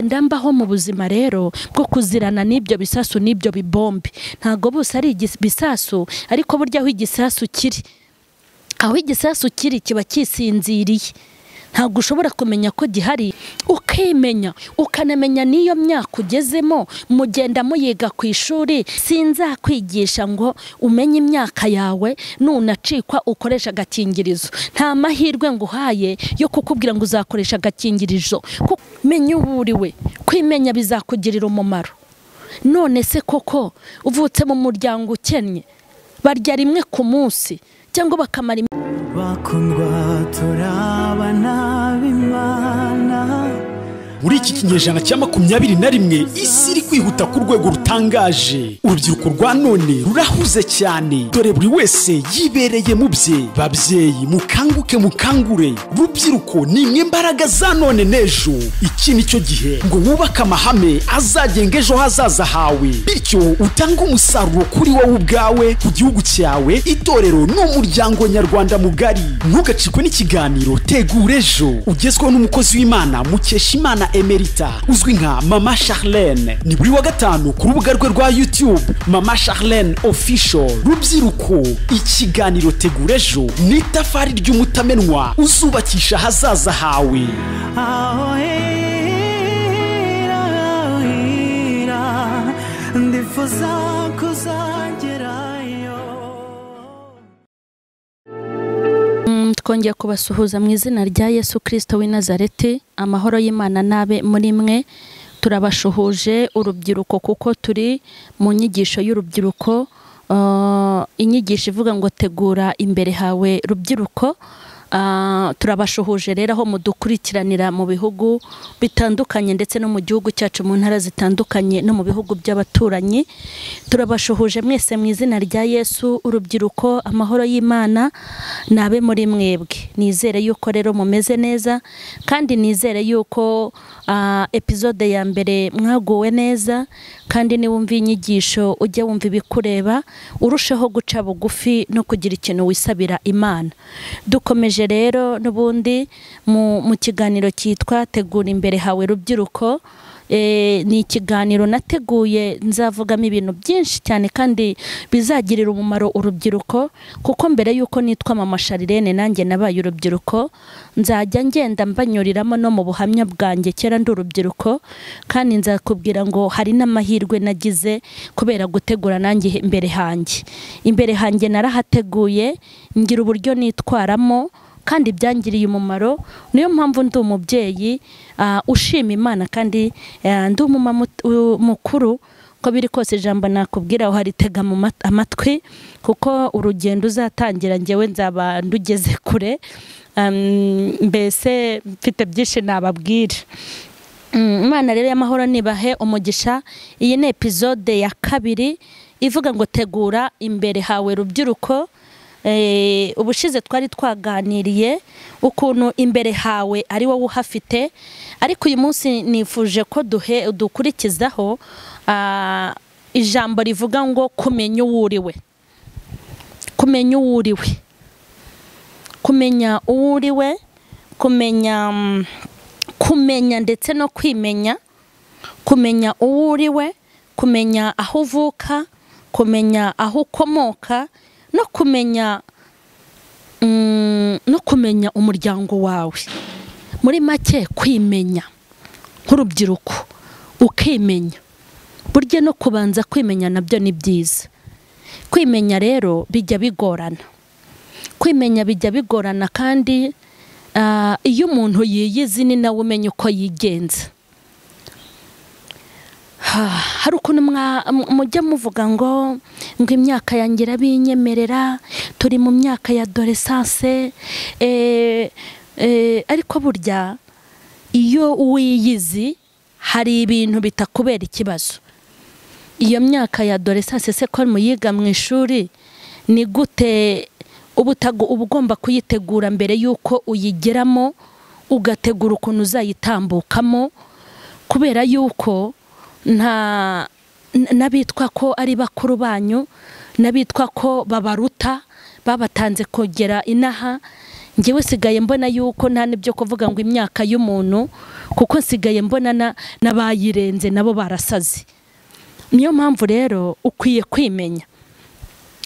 Ndambaho mu buzima rero bwo kuzirana n'ibyo bisasu n'ibyo bibombe. Ntago bose ari ibisasu, ariko burya aho igisasu kiri, aho igisasu kiri kiba kisinziriye, ntabwo ushobora kumenya ko gihari. Ukimenya, ukanamenya n'iyo myaka ugezemo, mugenda muyiga ku ishuri. Sinzakwigisha ngo umenye imyaka yawe, nunacikwa ukoresha agakingirizo. Nta mahirwe nguhaye yo kukubwira ngo uzakoresha agakingirizo. Menya uwo uriwe, kwimenya bizakugirira umumaro. None se koko uvutse mu muryango ukennye, barya rimwe ku munsi cyangwa bakamara Bakundwa, turabana b'Imana. Muri iki kinyejana cya 21, isi iri kwihuta ku rwego rutangaje. Urubyiruko rwa none rurahuze cyane, dore buri wese yibereye mu bye. Babyeyi, mukanguke, mukangure. Rubyiruko, ni imwe mbaraga za none n'ejo. Iki ni cyo gihe ngo wubake amahame azagenga ejo hazaza hawe, bityo utange umusaruro kuri wowe ubwawe, ku gihugu cyawe, itorero n'umuryango nyarwanda mugari. Ntugacikwe n'ikiganiro Tegura Ejo, ugezweho n'umukozi w'Imana Mukeshimana Emerita, uzwi nka Mama Charlene. Ni buri wa gatanu ku rubuga rwe rwa YouTube, Mama Charlene Official. Rubyiruko, ikiganiro Tegura Ejo ni itafari ry'umutamenwa uzubakisha ahazaza hawe. Aho hera hera ndifuza kuzagerayo. Twongeye kubasuhuza mu izina rya Yesu Kristo w'i Nazareti. Amahoro y'Imana nabe muri mwe. Turabashuhuje urubyiruko, kuko turi mu nyigisho y'urubyiruko, inyigisho ivuga ngo tegura imbere hawe rubyiruko. Turabashuhuje rero aho mudukurikiranira mu bihugu bitandukanye, ndetse no mu gihugu cyacu mu ntara zitandukanye, no mu bihugu by'abaturanyi. Turabashuhuje mwese mu izina rya Yesu. Urubyiruko, amahoro y'Imana nabe muri mwebwe. Nizere yuko rero mumeze neza, kandi nizere yuko episode ya mbere mwaguwe neza, kandi niwumva inyigisho ujye wumva ibikureba, urusheho guca bugufi no kugira ikintu wisabira Imana. Dukomeje rero n'ubundi mu kiganiro cyitwa Tegura Imbere Hawe Rubyiruko. Ni ikiganiro nateguye nzavugamo ibintu byinshi cyane kandi bizagirira umumaro urubyiruko, kuko mbere yuko nitwa Mama Charlene nanjye nabaye urubyiruko. Nzajya ngenda mbanyuriramo no mu buhamya bwanjye kera ndi urubyiruko, kandi nzakubwira ngo hari n'amahirwe nagize kubera gutegura nanjye imbere hanjye. Imbere hanjye narahateguye, ngira uburyo nitwaramo, kandi byangiriye umumaro. Niyo mpamvu ndi umubyeyi ushima Imana, kandi ndi umumama mukuru. Ko biri kose ijambo nakubwira aho haritega mu amatwi, kuko urugendo uzatangira njyewe nzaba ndugeze kure. Mbese mfite byinshi nababwira. Imana rero y'amahoro nibahe umugisha. Iyi ni episode ya kabiri ivuga ngo tegura imbere hawe rubyiruko. Ubushize twari twaganiriye ukuntu imbere hawe ari wowe uhafite, ariko uyu munsi nifuje ko duhe dukurikizaho ijambo rivuga ngo kumenya uwo uriwe. Kumenya uwo uriwe, kumenya uwo uriwe, kumenya ndetse no kwimenya, kumenya uwo uriwe, kumenya aho uvuka, kumenya aho ukomoka, no kumenya no kumenya umuryango wawe. Muri make, kwimenya nk'urubyiruko, ukimenya. Burya no kubanza kwimenya nabyo ni byiza. Kwimenya rero bijya bigorana, kwimenya bijya bigorana, kandi iyo umuntu yiyizi ni nawe umenya uko yigenza. Hari ukuntu mujya muvuga ngo imyaka yanjye irabinyemerera, turi mu myaka ya adolescence, ariko burya iyo wiyizi hari ibintu bitakubera ikibazo. Iyo myaka ya adolescence se ko muyiga mu ishuri, ni gute uba ugomba kuyitegura mbere yuko uyigeramo, ugategura ukuntu uzayitambukamo, kubera yuko nta n'abitwa ko ari bakuru banyu, n'abitwa ko babaruta babatanze kugera inaha. Ngewe sigaye mbona yuko nta nibyo kuvuga ngo imyaka y'umuntu, kuko nsigaye mbona n'abayirenze nabo barasaze. Niyo mpamvu rero ukwiye kwimenya,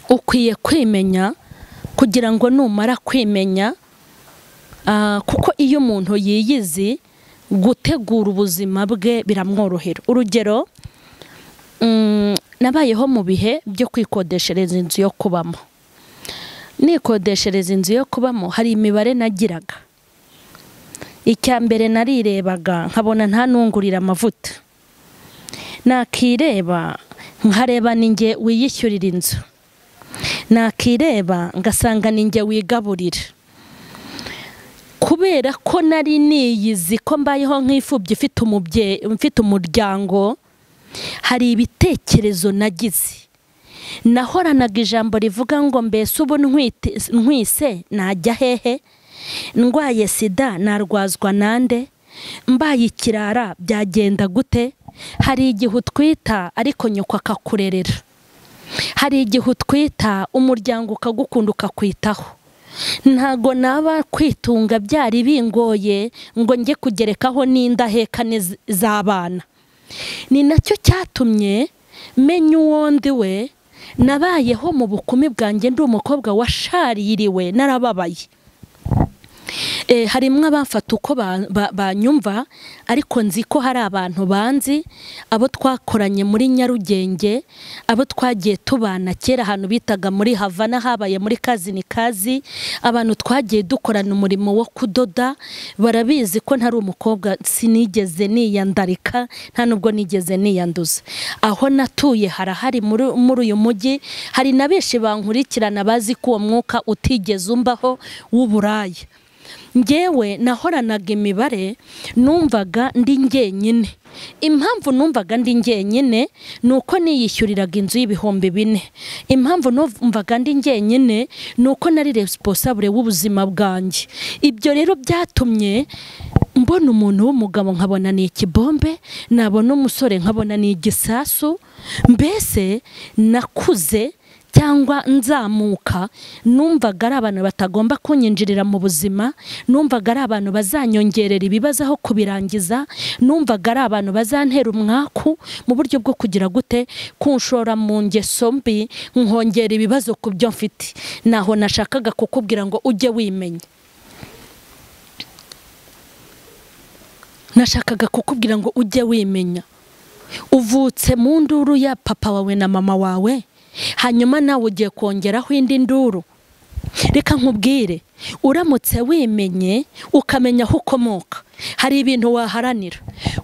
ukwiye kwimenya kugira ngo numara kwimenya, kuko iyo umuntu yiyizi gutegura ubuzima bwe biramworohera. Urugero, nabayeho mu bihe byo kwikodeshereza inzu yo kubamo. Nikodeshereza inzu yo kubamo hari imibare nagiraga. Icya mbere narirebaga nkabona nta nungurira amavuta, nakireba nkareba ninjye wiyishyurira inzu, nakireba ngasanga ninjye wigaburira. Kubera ko nari niyizi ko mbayeho nk'imfubyi mfite umuryango, hari ibitekerezo nagize. Nahoranaga ijambo rivuga ngo mbese ubu ntwise najya hehe, ndwaye sida narwazwa nande, mbaye ikirara byagenda gute? Hari igihe utwita ariko nyoko akakurerera, hari igihe utwita umuryango ukagukunda ukakwitaho. Ntago naba kwitunga byari bingoye ngo njye kugerekaho n'indahekane z'abana. Ni nacyo cyatumye menya uwo ndi we. Nabayeho mu bukumi bwanjye ndi umukobwa washaririwe, narababaye. Harimwo abamfata uko banyumva, ariko nzi ko hari abantu banzi, abo twakoranye muri Nyarugenge, abo twagiye tubana kera ahantu bitaga muri Havana, habaye muri kazi ni kazi, abantu twagiye dukorana umurimo wo kudoda, barabizi ko ntari umukobwa, sinigeze niyandarika, nta nubwo nigeze niyanduza. Aho natuye harahari muri uyu mujyi, hari na benshi bankurikirana bazi ko uwo mwuka utigeze umbaho w'uburaya. Ngewe nahoranaga imibare, numvaga ndi njyenyine. Impamvu numvaga ndi njyenyine nuko niyishyuriraga inzu y'4,000. Impamvu numvaga ndi njyenyine nuko nari responsable w'ubuzima bwanjye. Ibyo rero byatumye mbona umuntu w'umugabo nkabona ni ikibombe, nabona umusore nkabona ni igisasu. Mbese nakuze cyangwa nzamuka numvaga ari abantu batagomba kunyinjirira mu buzima, numvaga ari abantu bazanyongerera ibibazo aho kubirangiza, numvaga ari abantu bazantera umwaku mu buryo bwo kugira gute, kunshora mu ngeso mbi, nkongera ibibazo ku byo mfite. Naho nashakaga kukubwira ngo ujye wimenya. Nashakaga kukubwira ngo ujye wimenya. Uvutse mu nduru ya papa wawe na mama wawe, hanyuma nawe ugiye kongeraho indi nduru. Reka nkubwire, uramutse wimenye ukamenya aho ukomoka, hari ibintu waharanira.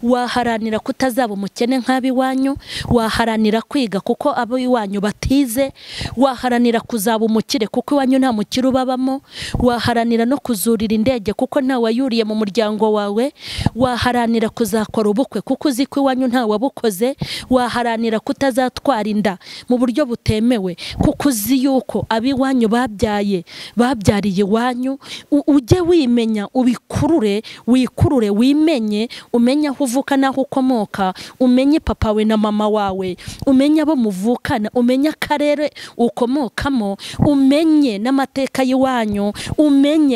Waharanira kutazaba umukene nk'abiwanyu, waharanira kwiga kuko abo iwanyu batize, waharanira kuzaba umukire kuko iwanyu nta mukire ubabamo, waharanira no kuzurira indege kuko nta wayuriye mu muryango wawe, waharanira kuzakora ubukwe kuko uzi ko iwanyu nta wabukoze, waharanira kutazatwara inda mu buryo butemewe kuko uzi yuko abiwanyu babyaye babyariye iwanyu. Ujye wimenya, ubikurure, wikurure, wimenye, umenye aho uvuka n'aho ukomoka, umenye papa we na mama wawe, umenye abo muvukana, umenye akarere ukomokamo, umenye n'amateka y'iwanyu,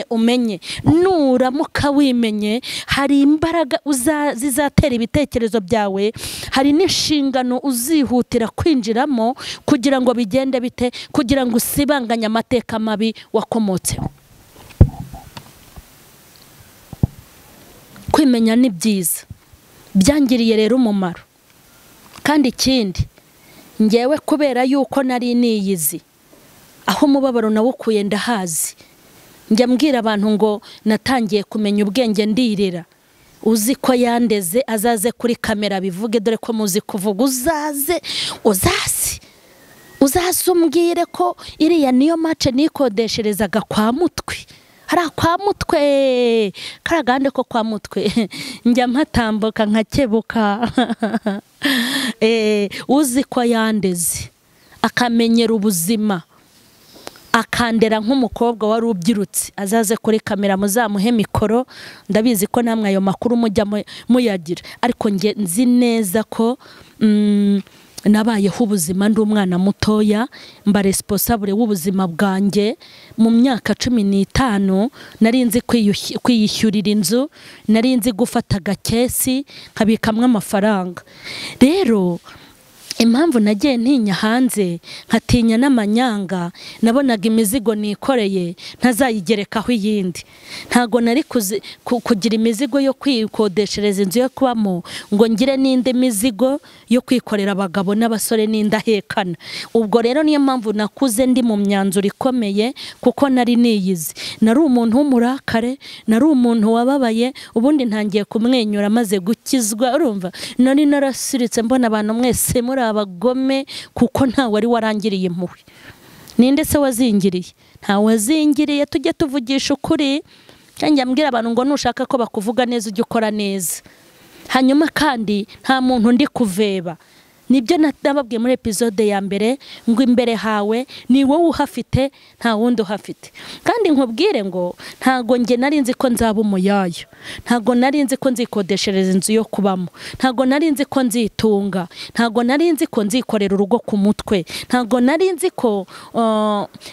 umenye. Nuramuka wimenye, hari imbaraga zizatera ibitekerezo byawe, hari n'inshingano uzihutira kwinjiramo kugira ngo bigende bite, kugira ngo usibanganye amateka mabi wakomotseho. Kwimenya ni byiza, byangiriye rero umumaro. Kandi ikindi, ngewe kubera yuko nari niyizi aho umubabaro nawukuye ndahazi, njya mbwira abantu ngo natangiye kumenya ubwenge ndirira. Uzi ko yandeze azaze kuri kamera bivuge, dore ko muzi kuvuga, uzaze uzaze umbwire ko iriya niyo mace nikodesherezaga kwa mutwe. Hari kwa mutwe, karagande ko kwa mutwe njya mpatambuka nkakebuka. Uzi ko yandeze akamenyera ubuzima, akandera nk'umukobwa wari ubyirutse, azaze kuri kamera muzamuhe mikoro. Ndabizi ko namwe ayo makuru mujya muyagira, ariko nge nzi neza ko Nabayeho ubuzima ndi umwana mutoya, mba responsable w'ubuzima bwanjye. Mu myaka 15 nari nzi kwiyishyurira inzu, nari nzi gufata agakesi nkabikamwe amafaranga. Rero impamvu nagiye ntinya hanze, nkatinya n'amanyanga, nabonaga imizigo nikoreye ntazayigerekaho iyindi. Ntago nari kugira imizigo yo kwikodeshereza inzu yo kubamo ngo ngire n'indi mizigo yo kwikorera abagabo n'abasore n'indahekana. Ubwo rero niyo mpamvu nakuze ndi mu myanzuro ikomeye, kuko nari niyizi. Nari umuntu w'umurakare, nari umuntu wababaye. Ubundi ntangiye kumwenyura maze gukizwa, urumva nari narasiritse mbona abantu mwese muri abagome, kuko nta wari warangiriye impuhwe. Ninde se wazingiriye? Nta wazingiriye. Tujye tuvugisha ukuri. Cyangwa mbwira abantu ngo nushaka ko bakuvuga neza ujye ukora neza. Hanyuma kandi nta muntu ndi kuveba. Nibyo nababwiye muri episode ya mbere, ngo imbere hawe ni wowe uhafite, nta wundi uhafite. Kandi nkubwire ngo ntago nge nari nzi ko nzaba umuyayo, ntago nari nzi ko nzikodeshereza inzu yo kubamo, ntago nari nzi ko nzitunga, ntago nari nzi ko nzikorera urugo ku mutwe, ntago nari nzi ko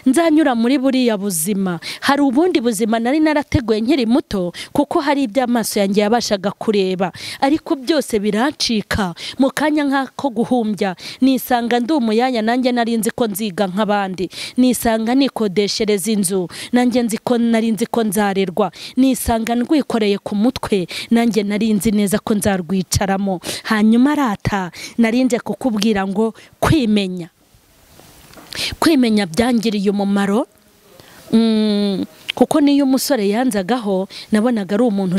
nzanyura muri buriya buzima. Hari ubundi buzima nari narateguye nkiri muto, kuko hari iby'amaso yanjye yabashaga kureba, ariko byose biracika mu kanya nk'ako guhumbya. Nisanga ndi umuyanya, nanjye nari nzi ko nziga nk'abandi, nisanga nikodeshereza inzu, nanjye nzi ko nari nzi ko nzarerwa, nisanga ndwikoreye ku mutwe, nanjye nari nzi neza ko nzarwicaramo. Hanyuma rata narinze kukubwira ngo kwimenya, kwimenya byangiriye umumaro. Kuko niyo umusore yanzagaho nabonaga ari umuntu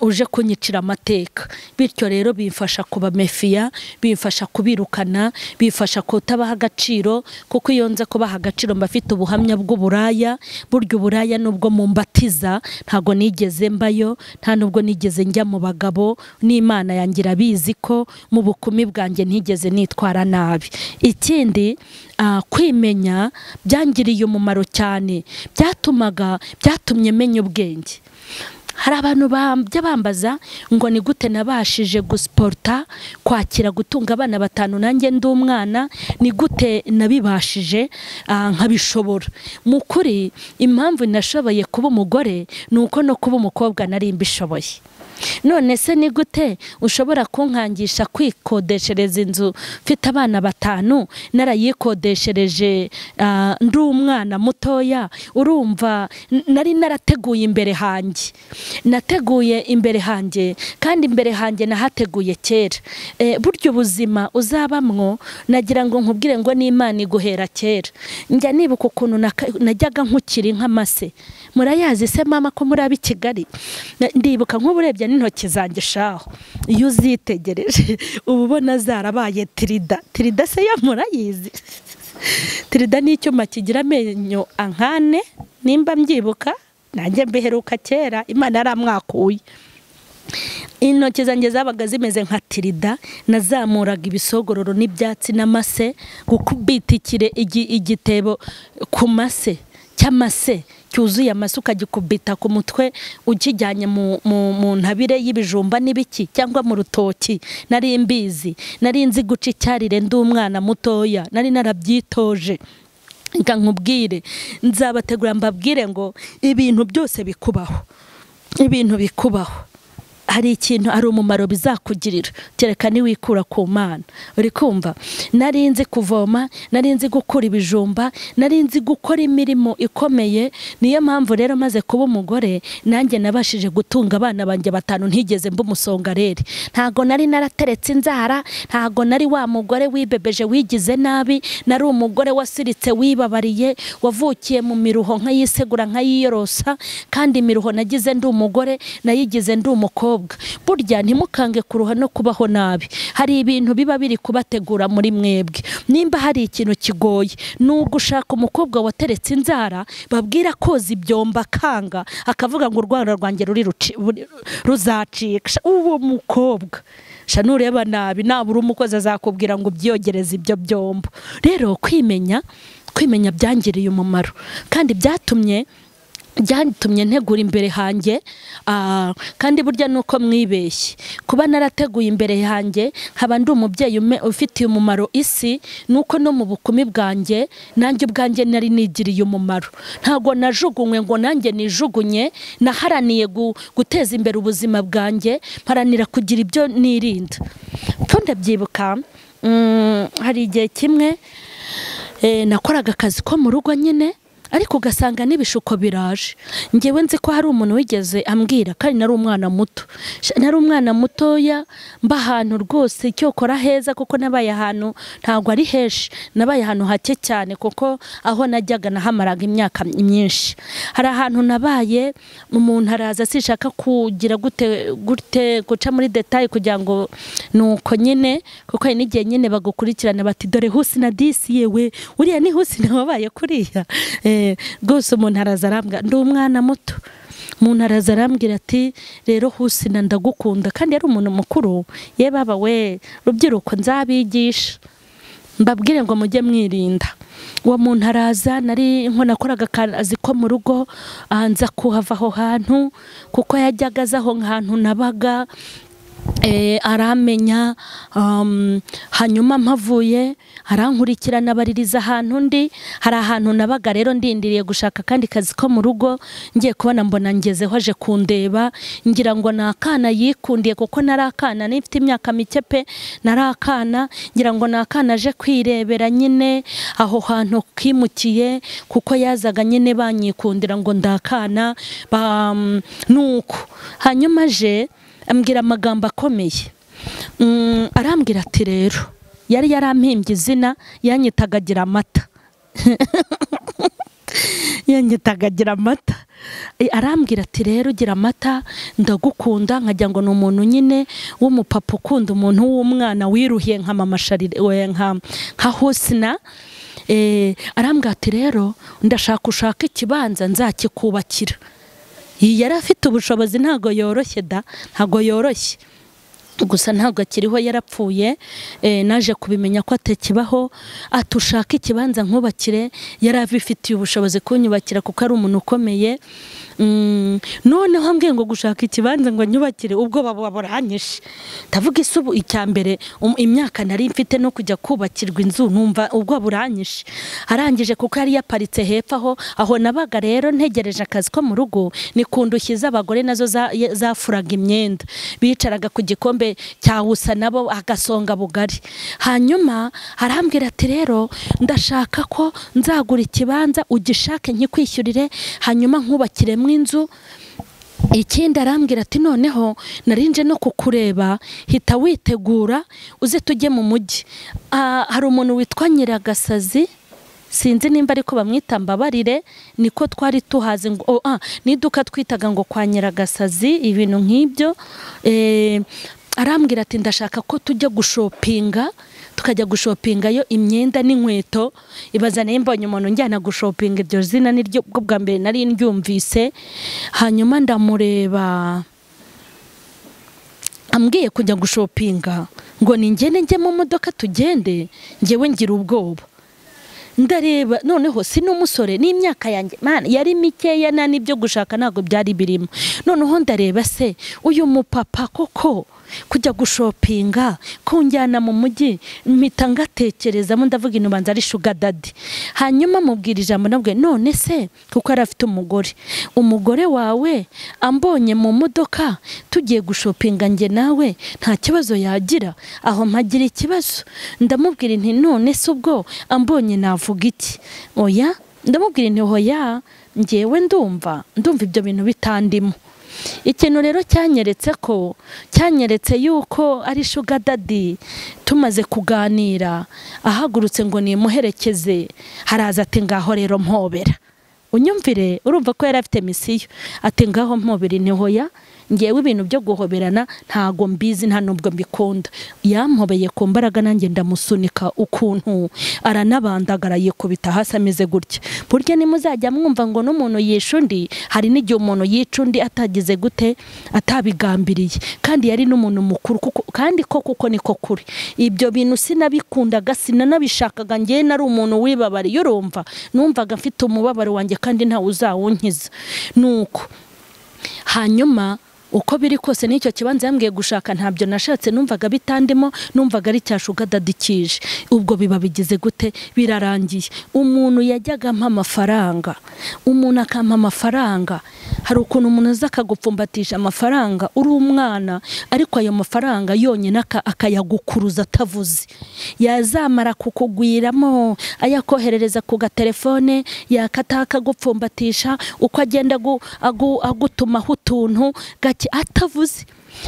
uje kunyicira amateka. Bityo rero bimfasha kuba mefiya, bimfasha kubirukana, bimfasha kutabaha agaciro, kuko iyo nza kubaha agaciro mba afite ubuhamya bw'uburaya. Burya uburaya nubwo mumbatiza ntago nigeze mbayo, nta nubwo nigeze njya mu bagabo, n'Imana yangira bizi ko mu bukumi bwanjye ntigeze nitwara nabi. Ikindi, kwimenya byangiriye umumaro cyane, byatumye menya ubwenge. Hari abantu bajya bambaza ngo ni gute nabashije gusporta kwakira gutunga abana 5 nanjye ndi umwana, ni gute nabibashije nkabishobora. Mu kuri impamvu nashoboye kuba umugore ni uko no kuba umukobwa nari mbishoboye. None se ni gute ushobora kunkangisha kwikodeshereza inzu mfite abana 5 narayikodeshereje ndi umwana mutoya? Urumva nari narateguye imbere hanjye, nateguye imbere hanjye, kandi imbere hanjye nahateguye kera. Buryo ubuzima uzabamwo nagira ngo nkubwire ngo n'Imana iguhera kera. Njya nibuka ukuntu najyaga nkukiri nk'amase. Murayazi se mama ko muri abi Kigali? Ndibuka nk'uburebye n'intoki zanjye shaho, iyo uzitegereje uba ubona zarabaye tirida. Tirida se yo murayizi? Tirida ni icyuma kigira amenyo ankane, nimba mbyibuka, nanjye mbiheruka kera, Imana yaramwakuye. Intoki zanjye zabaga zimeze nka tirida, nazamuraga ibisogororo n'ibyatsi n'amase, gukubitikire igitebo ku mase cy'amase cyuzuye amase ukagikubita ku mutwe ukijyanye mu ntabire y'ibijumba n'ibiki cyangwa mu rutoki. Nari mbizi, nari nzi guca icyarire ndi umwana mutoya, nari narabyitoje. Nka nkubwire, nzabategura mbabwire ngo ibintu byose bikubaho, ibintu bikubaho hari ikintu, ari umumaro bizakugirira, kereka niwikura ku Mana. Uri kumva? Nari nzi kuvoma, nari nzi gukura ibijumba, nari nzi gukora imirimo ikomeye. Niyo mpamvu rero maze kuba umugore nanjye nabashije gutunga abana banjye 5 ntigeze mba umusongarere. Ntago nari narateretse inzara, ntago nari wa mugore wibebeje wigize nabi, nari umugore wasiritse wibabariye, wavukiye mu miruho nkayisegura nkayiyorosa. Kandi imiruho nagize ndi umugore nayigize ndi umukobwa. Burya ntimukange kuruha no kubaho nabi. Hari ibintu biba biri kubategura muri mwebwe. Nimba hari ikintu kigoye nugushaka umukobwa wateretse inzara, babwira koza ibyomba kanga akavuga ngo urwara rwanjye ruzacika. Uwo mukobwa sha nureba nabi nabura umukozi azakubwira ngo byogereze ibyo byombo. Rero kwimenya byangiriye umumaro, kandi byatumye Byatumye ntegura imbere hanjye, kandi burya nuko mwibeshye kuba narateguye imbere hanjye nkaba ndi umubyeyi ufitiye umumaro isi, nuko no mu bukumi bwanjye nanjye ubwanjye nari nigiriye umumaro. Ntago najugunywe ngo nanjye nijugunye, naharaniye guteza imbere ubuzima bwanjye, mparanira kugira ibyo nirinda. Ndabyibuka hari igihe kimwe nakoraga akazi ko mu rugo nyine, ariko ugasanga n'ibishuko biraje. Ngewe nzi ko hari umuntu wigeze ambwira, kandi nari umwana muto, nari umwana mutoya, mba ahantu rwose cyokora heza, kuko nabaye ahantu ntabwo ari heshi, nabaye ahantu hake cyane kuko aho najyaga nahamaraga imyaka myinshi. Hari ahantu nabaye, umuntu araza sishaka kugira gute gute guca muri detail kugira ngo nuko nyine, kuko hari n'igihe nyine bagukurikirana bati dore Husna disi, yewe uriya ni Husna wabaye kuriya. Rwose umuntu araza arambwira, ndi umwana muto, umuntu araza arambwira ati rero Husna ndagukunda, kandi yari umuntu mukuru. Ye baba we rubyiruko nzabigisha mbabwire ngo mujye mwirinda. Uwo muntu araza, nari nko nakoraga akazi ko mu rugo, nza kuhava aho hantu kuko yajyaga aza aho hantu nabaga, aramenya. Hanyuma mpavuye arankurikirana baririza ahantu ndi. Hari ahantu nabaga rero ndindiriye gushaka kandi kazi ko mu rugo, ngiye kubona mbona ngezeho aje kundeba, ngira ngo nakana yikundiye kuko narakana nifite imyaka mike pe, narakana ngira ngo nakana aje kwirebera nyine aho hantu kimukiye, kuko yazaga nyine banyikundira ngo ndakana nuko. Hanyuma aje ambwira amagambo akomeye, arambwira ati rero yari yarampimbye izina, yanyitaga gira amata yanyitaga gira amata. Arambwira ati rero gira amata ndagukunda, nkajya ngo ni umuntu nyine w'umupapa ukunda umuntu w'umwana wiruhiye nka mama Sharire, nka Husna. Arambwira ati rero ndashaka ushaka ikibanza nzakikubakira. Yari afite ubushobozi, ntago yoroshye da, ntago yoroshye, gusa ntabwo akiriho yarapfuye. Naje kubimenya ko atakibaho. Atushaka ikibanza nkubakire, yari abifitiye ubushobozi kunyubakira kuko ari umuntu ukomeye. Noneho ambwiye ngo gushaka ikibanza ngo nyubakire, ubwo baba buranyishe. Ndavuga isubu icyambere imyaka nari mfite no kujya kubakirwa inzu, numva ubwo buranyishe. Arangije kuko yari yaparitse hepfo aho nabaga rero ntegereje akazi ko mu rugo, ni kundushyi z'abagore nazo zafuraga imyenda, bicaraga ku gikombe cyawusa nabo agasonga bugari. Hanyuma arambwira ati rero ndashaka ko nzagura ikibanza ugishake nkikwishyurire, hanyuma nkubakiremo inzu. Ikindi arambwira ati noneho narinje no kukureba, hita witegura uze tujye mu mujyi. Hari umuntu witwa Nyiragasazi, sinzi nimba ariko bamwita, mbabarire, niko twari tuhaze ngo niduka twitaga ngo kwa Nyiragasazi, ibintu nk'ibyo. Arambwira ati ndashaka ko tujya gushopinga, tukajya gushopinga yo imyenda n'inkweto. Ibaza mbonye umuntu njyana gushopinga, iryo zina niryo bwa mbere nari ndyumvise. Hanyuma ndamureba ambwiye kujya gushopinga ngo ningende njye mu modoka tugende, ngewe ngira ubwoba. Ndareba noneho si n'umusore n'imyaka yanjye man yari mikeya na nibyo gushaka ntago byari birimo. Noneho ndareba se uyu mupapa koko kujya gushopinga kunjyana mu mujyi, mpita ngatekerezamo ndavuga inubanza ari sugar daddy. Hanyuma mubwira ijambo nabwe, none se kuko yari afite umugore, umugore wawe ambonye mu modoka tugiye gushopinga nge nawe nta kibazo yagira? Aho mpagira ikibazo. Ndamubwira nti none se ubwo ambonye navuga iki? Oya, ndamubwira nti hoya, ngewe ndumva ibyo bintu bitandimo. Ikintu rero cyanyeretse ko cyanyeretse yuko ari sugar daddy, tumaze kuganira ahagurutse ngo nimuherekeze, haraza ati ngaho rero mpobera. Unyumvire, urumva ko yari afite misiyo, ati ngaho mpobera. Ni hoya, Ngewe ibintu byo guhoberana ntago mbizi, nta nubwo mbikunda. Yampobeye ku mbaraga nanjye ndamusunika ukuntu aranabandagara yikubita hasi ameze gutya. Burya nimuzajya mwumva ngo n'umuntu yisha undi, hari n'igihe umuntu yica undi atagize gute, atabigambiriye, kandi yari n'umuntu mukuru kuko, kandi ko kuko niko kuri. Ibyo bintu sinabikundaga, sinanabishakaga, ngewe nari umuntu wibabariye, urumva numvaga mfite umubabaro wanjye kandi ntawe uzawunkiza. Nuko hanyuma uko biri kose n'icyo kibanza yambwiye gushaka ntabyo nashatse, numvaga bitandimo, numvaga ari cyashuga dadikije. Ubwo biba bigize gute, birarangiye. Umuntu yajyaga ampa amafaranga, umuntu akampa amafaranga. Hari ukuntu umuntu aza akagupfumbatisha amafaranga uri umwana, ariko ayo mafaranga yonyine akayagukuruza atavuze. Yazamara kukugwiramo ayakoherereza ku gatelefone, yakata akagupfumbatisha, uko agenda agutumaho utuntu gake atavuze.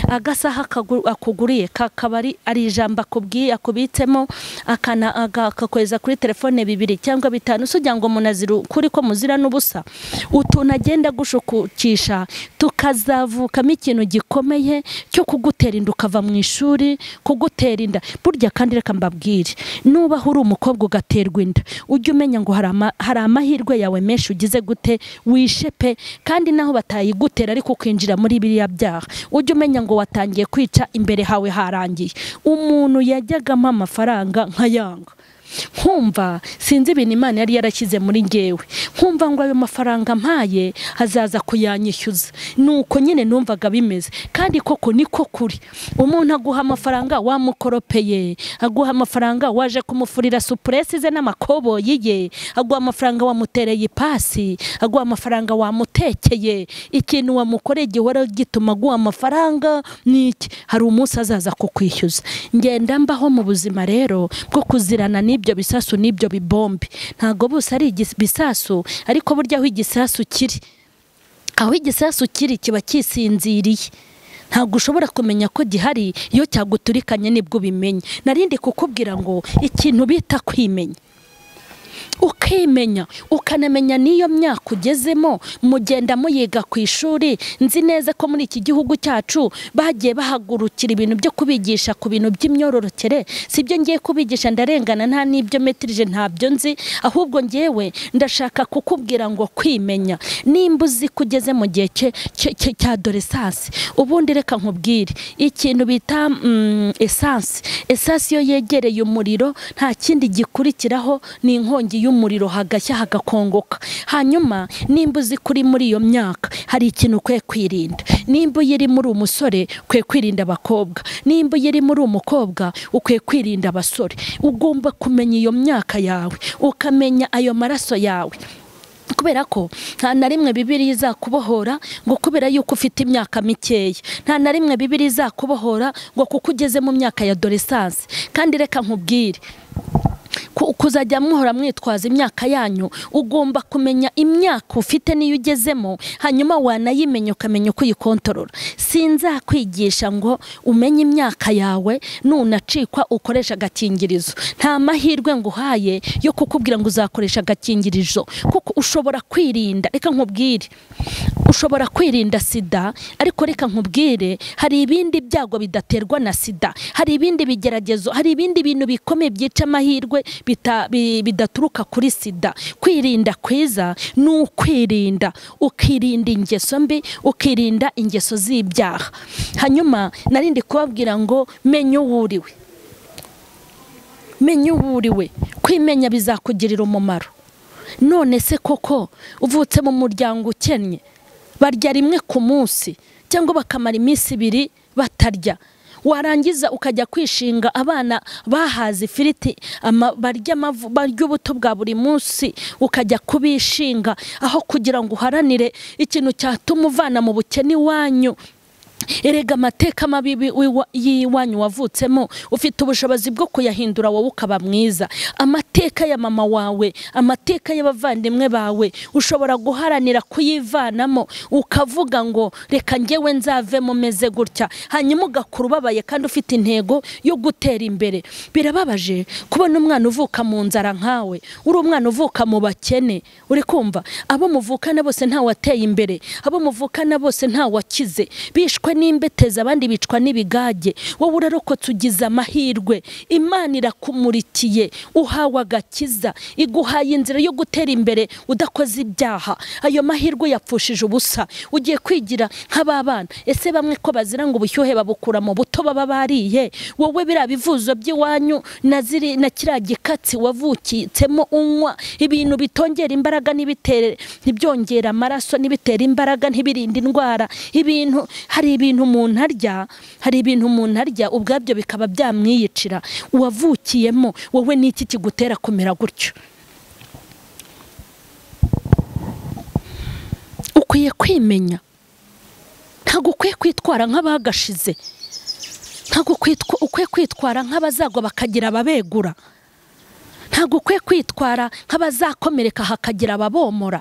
Agasaha akuguriye kakabari ari ijambo akubwiye akubitsemo, akana akakweza kuri telefone 2 cyangwa 5, usujya ngo munazira kuri ko muzira n'ubusa. Utuntu agenda gushukukisha tukazavukamo ikintu gikomeye cyo kugutera inda ukava mu ishuri, kugutera inda. Burya kandi reka mbabwire, nuba uri umukobwa ugaterwa inda, ujye umenya ngo hari amahirwe yawe menshi ugize gute, wishe pe. Kandi naho batayigutera ariko kwinjira muri biriya byaha, ujye umenya ngo watangiye kwica imbere hawe harangiye. Umuntu yajyagamo amafaranga nkayanga, nkumva sinzi ibintu Imana yari yarashyize muri ngewe, nkumva ngo ayo mafaranga mpaye azaza kuyanyishyuza. Nuko nyine numvaga bimeze, kandi koko niko kuri. Umuntu aguha amafaranga wamukoropeye, aguha amafaranga waje kumufurira supuresi ze n'amakoboyi ye, aguha amafaranga wamutereye ipasi, aguha amafaranga wamutekeye, ikintu wamukoreye gihora gituma aguha amafaranga niki, hari umunsi azaza kukwishyuza. Ngenda mbaho mu buzima rero bwo kuzirana n'ibyo bisasu n'ibyo bibombe. Ntago bose ari ibisasu, ariko burya aho igisasu kiri, aho igisasu kiri kiba kisinziriye, ntabwo ushobora kumenya ko gihari. Iyo cyaguturikanye nibwo ubimenya. Narindi kukubwira ngo ikintu bita kwimenya, ukimenya ukanamenya n'iyo myaka ugezemo. Mugenda muyiga ku ishuri, nzi neza ko muri iki gihugu cyacu bagiye bahagurukira ibintu byo kubigisha ku bintu by'imyororokere. Sibyo ngiye kubigisha, ndarengana, nta n'ibyo metrije ntabyo nzi, ahubwo ngewe ndashaka kukubwira ngo kwimenya. Nimba uzi kugeze mu gihe cya adolescence, ubundi reka nkubwire ikintu bita essence. Essence iyo yegereye umuriro nta kindi gikurikiraho ni inkongi y'umuriro, hagashya hagakongoka. Hanyuma nimba uzi kuri muri iyo myaka hari ikintu ukwiye kwirinda. Nimba uyiri muri umusore ukwiye kwirinda abakobwa, nimba uyiri muri umukobwa ukwiye kwirinda abasore. Ugomba kumenya iyo myaka yawe, ukamenya ayo maraso yawe, kubera ko nta na rimwe Bibiliya izakubohora ngo kubera yuko ufite imyaka mikeya. Nta na rimwe Bibiliya izakubohora ngo kuko ugeze mu myaka ya adolescence. Kandi reka nkubwire, kuzajya muhora mwitwaza imyaka yanyu, ugomba kumenya imyaka ufite niyo ugezemo, hanyuma wanayimenya ukamenya uko uyikontorora. Sinzakwigisha ngo umenye imyaka yawe nunacikwa ukoresha agakingirizo. Nta mahirwe nguhaye yo kukubwira ngo uzakoresha agakingirizo, kuko ushobora kwirinda. Reka nkubwire, ushobora kwirinda sida, ariko reka nkubwire hari ibindi byago bidaterwa na sida, hari ibindi bigeragezo, hari ibindi bintu bikomeye byica amahirwe bidaturuka kuri sida. Kwirinda kwiza ni ukwirinda, ukirinda ingeso mbi, ukirinda ingeso z'ibyaha. Hanyuma narindi kubabwira ngo menye uwuriwe, menye uwuriwe. Kwimenya bizakugirira umumaro. None se koko uvutse mu muryango ukennye, barya rimwe ku munsi cyangwa bakamara iminsi 2 batarya, warangiza ukajya kwishinga abana bahaze ifiriti, barya barya ubuto bwa buri munsi, ukajya kubishinga aho kugira ngo uharanire ikintu cyatuma uvana mu bukene iwanyu. Erega amateka mabi y'iwanyu wavutsemo ufite ubushobozi bwo kuyahindura wowe ukaba mwiza. Amateka ya mama wawe, amateka y'abavandimwe bawe ushobora guharanira kuyivanamo, ukavuga ngo reka njyewe nzavemo meze gutya, hanyuma ugakura ubabaye kandi ufite intego yo gutera imbere. Birababaje kubona umwana uvuka mu nzara nkawe, uri umwana uvuka mu bakene, uri kumva abo muvukana bose nta wateye imbere, abo muvukana bose nta wakize, bishwe n'imbeteza abandi bicwa n'ibigage, wowe urarokotse ugize amahirwe, Imana irakumurikiye, uhawe agakiza, iguhaye inzira yo gutera imbere udakoze ibyaha. Ayo mahirwe yapfushije ubusa, ugiye kwigira nk'ababana. Ese bamwe ko bazira ngo ubushyuhe babukura mu buto baba bariye, wowe biriya bivuzo by'iwanyu na kiriya gikatsi wavukitsemo unywa ibintu bitongera imbaraga, ntibyongera amaraso, ntibitera imbaraga, ntibirinda indwara. Ibintu hari ibintu umuntu arya, hari ibintu umuntu arya ubwabyo bikaba byamwiyicira. Uwavukiyemo wowe n'iki kigutera kumera gutyo? Ukwiye kwimenya, ntabwo ukwiye kwitwara nk'abagashize, ntabwo ukwiye kwitwara nk'abazagwa bakagira ababegura, ntabwo ukwiye kwitwara nk'abazakomereka hakagira ababomora,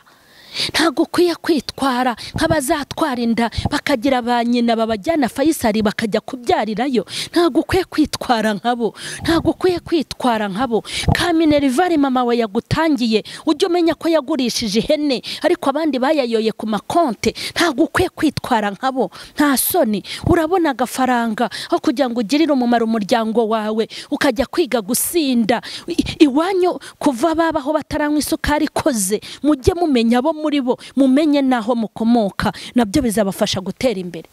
ntabwo ukwiye kwitwara nk'abazatwara inda bakagira ba nyina babajyana Fayisali bakajya kubyarirayo. Ntabwo ukwiye kwitwara nkabo, ntabwo ukwiye kwitwara nkabo. Kaminerivare mama we yagutangiye, ujye umenya ko yagurishije ihene ariko abandi bayayoye ku makonte. Ntabwo ukwiye kwitwara nkabo, nta soni. Urabona agafaranga aho kugira ngo ugirire umumaro umuryango wawe ukajya kwiga gusinda. Iwanyu kuva babaho bataranywa isukari ikoze, mujye mumenya abo muri bo, mumenye naho mukomoka, nabyo bizabafasha gutera imbere.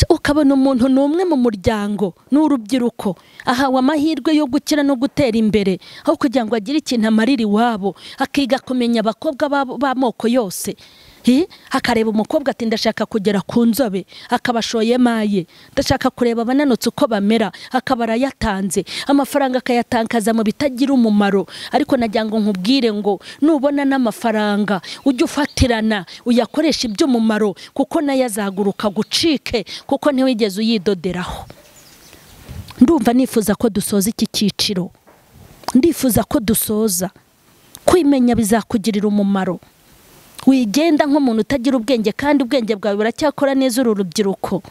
Ukabona umuntu n'umwe mu muryango n'urubyiruko ahawe amahirwe yo gukira no gutera imbere, aho kugira ngo agire ikintu amarira iwabo, akiga kumenya abakobwa b'amoko yose. Akareba umukobwa ati ndashaka kugera ku nzobe, akabashoye maye, ndashaka kureba abananutse uko bamera, akaba arayatanze amafaranga akayatankaza mu bitagira umumaro. Ariko nagira ngo nkubwire ngo nubona n'amafaranga ujye ufatirana uyakoresha iby'umumaro, kuko nayo azaguruka gucike, kuko ntiwigeze uyidoderaho. Ndumva nifuza ko dusoza iki cyiciro, ndifuza ko dusoza. Kwimenya bizakugirira umumaro. Wigenda nk'umuntu utagira ubwenge kandi ubwenge bwawe buracyakora neza. Uru rubyiruko,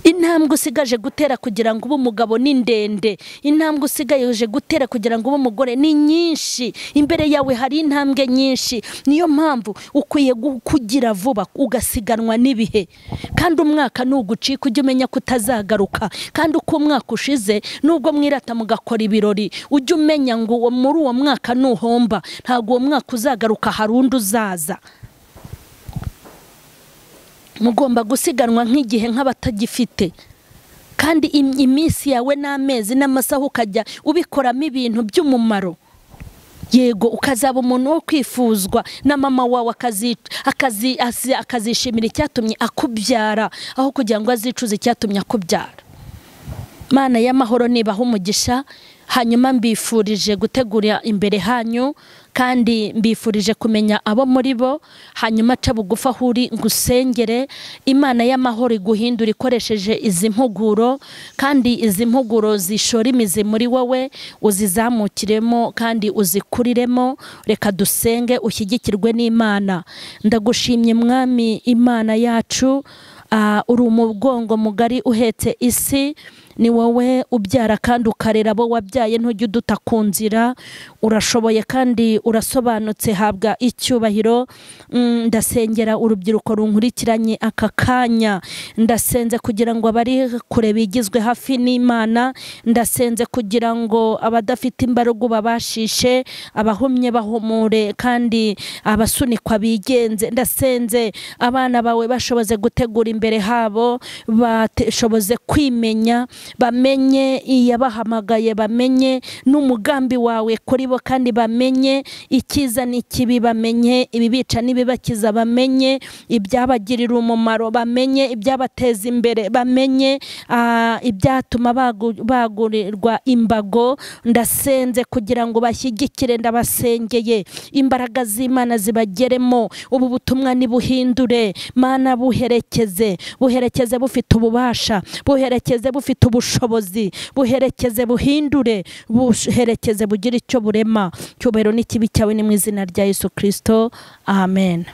intambwe usigaje gutera kugira ngo ube umugabo ni ndende, intambwe usigaje gutera kugira ngo ube umugore ni nyinshi, imbere yawe hari intambwe nyinshi. Niyo mpamvu ukwiye kugira vuba ugasiganwa n'ibihe, kandi umwaka nugucika ujye umenya ko utazagaruka. Kandi uko umwaka ushize nubwo mwirata mugakora ibirori, ujye umenya ngo muri uwo mwaka nuhomba ntabwo uwo mwaka uzagaruka, hari undi uzaza. Mugomba gusiganwa nk'igihe nk'abatagifite, kandi iminsi yawe n'amezi n'amasaha ukajya ubikoramo ibintu by'umumaro. Yego ukazaba umuntu wo kwifuzwa na mama wawe, akazishimira icyatumye akubyara, aho kugira ngo azicuze icyatumye akubyara. Mana y'amahoro nibaha umugisha. Hanyuma mbifurije gutegura imbere hanyu, kandi mbifurije kumenya abo muri bo. Hanyuma ca bugufi aho uri ngusengere, Imana y'amahoro iguhindura ikoresheje izi mpuguro, kandi izi mpuguro zishora imizi muri wowe, uzizamukiremo kandi uzikuriremo. Reka dusenge ushyigikirwe n'Imana. Ndagushimye Mwami Imana yacu, uri umugongo mugari uhetse isi, ni wowe ubyara kandi ukarera abo wabyaye, ntujya uduta ku nzira. Urashoboye kandi urasobanutse, habwa icyubahiro. Ndasengera urubyiruko runkurikiranye aka kanya, ndasenze kugira ngo abari kure bigizwe hafi n'Imana, ndasenze kugira ngo abadafite imbaraga babashishe, abahumye bahumure, kandi abasunikwa bigenze. Ndasenze abana bawe bashoboze gutegura imbere habo, bashoboze kwimenya, Bamenye iyabahamagaye, bamenye n'umugambi wawe kuri bo, kandi bamenye icyiza n'ikibi, bamenye ibibica n'ibibakiza, bamenye ibyabagirira umumaro, bamenye ibyabateza imbere, bamenye ibyatuma bagurirwa imbago. Ndasenze kugira ngo bashyigikire, ndabasengeye imbaraga z'Imana zibageremo. Ubu butumwa nibuhindure Mana, buherekeze, buherekeze bufite ububasha, buherekeze bufite ubushobozi, buherekeze buhindure, buherekeze bugire icyo burema. Cyubahiro n'ikibi cyawe ni mu izina rya Yesu Kristo, amen.